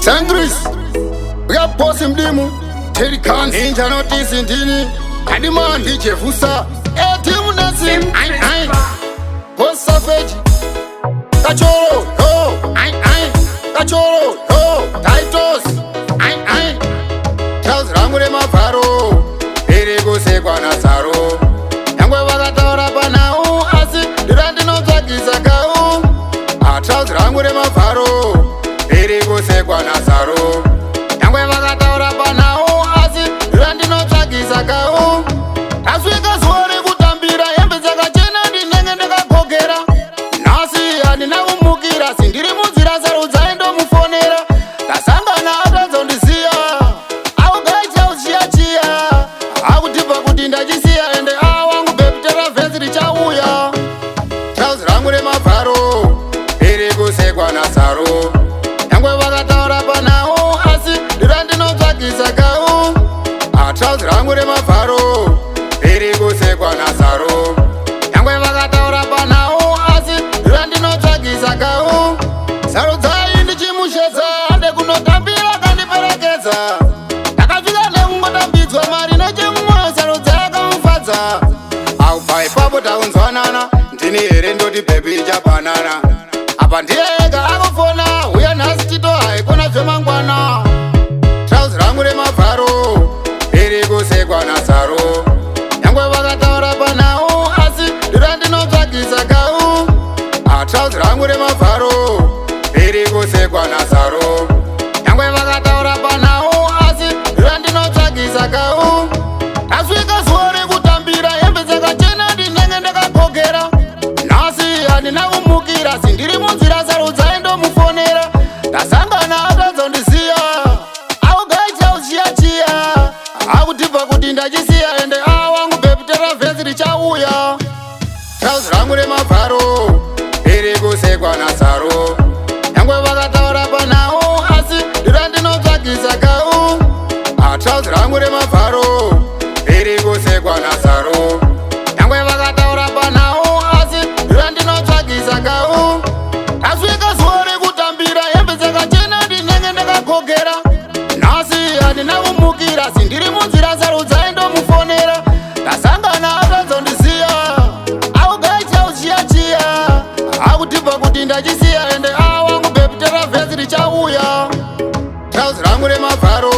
Sangris, uyabosi mdimu, Terry Khan, Ninja Notice ndini, Kadima DJ Vusa, Etimu Nesi, ai ai, Boss Savage, Kachoro, ho, ai ai, Kachoro, ho, Titus, ai ai, Trousers rangu remavharo, iri kusekwa nasaro, nyangwe vakataura panhau, asi ndirandinotsvagisa kau. Trousers rangu remavharo, iri kusekwa nasaro, nyangwe vakataura panhau, asi ndirandinotsvagisa kau. Tasvika zuva rekutambira, hembe dzakachena ndinenge ndakagogera. Nhasi handina kumukira, si ndiri munzira, sarudzai ndomufonera. Tasangana atadzondisiya, augaita uchiya-chiya, akutibva kuti ndachisiya, ende awangu baby teravhesi richauya. Trousers rangu remavharo, iri kusekwa nasaro, nyangwe vakataura panhau, asi ndirandinotsvagisa kau. Trousers rangu remavharo, iri kusekwa nasaro, nyangwe vakataura panhau, asi ndirandinotsvagisa kau. Sarudzai ndichimushedza, ande kunotambira kandiperekedza. Ndakasvika nekungotambidzwa mari nechemumwoyo, Sarudzai akamufadza. Aubva ipapo taunzwanana, ndini here ndoti baby ichapanana. Apa ndiye ega akufona, uya nhasi tito haikona zvemangwana. Trousers rangu remavharo, iri kusekwa nasaro, nyangwe vakataura panhau, asi ndirandinotsvagisa kau. Trousers rangu remavharo, iri kusekwa nasaro, nyangwe vakataura panhau, asi ndirandinotsvagisa kau. Tasvika zuva rekutambira, hembe dzakachena ndinenge ndakagogera. Nhasi handina kumukira, si ndiri munzira, sarudzai ndomufonera. Tasangana atadzondisiya, augaita uchiya-chiya, akutibva kuti ndachisiya, ende awangu baby teravhesi richauya. Trousers rangu remavharo, iri kusekwa nasaro, nyangwe vakataura panhau, asi ndirandinotsvagisa kau. Trousers rangu remavharo, iri kusekwa nasaro, nyangwe vakataura panhau, asi ndirandinotsvagisa kau. Tasvika zuva rekutambira, hembe dzakachena ndinenge ndakagogera. Nhasi handina kumukira, si ndiri munzira, sarudzai ndomufonera. Tasangana atadzondisiya, augaita uchiya-chiya, akutibva kuti ndachisiya, ende awangu baby teravhesi richauya. Trousers rangu remavharo.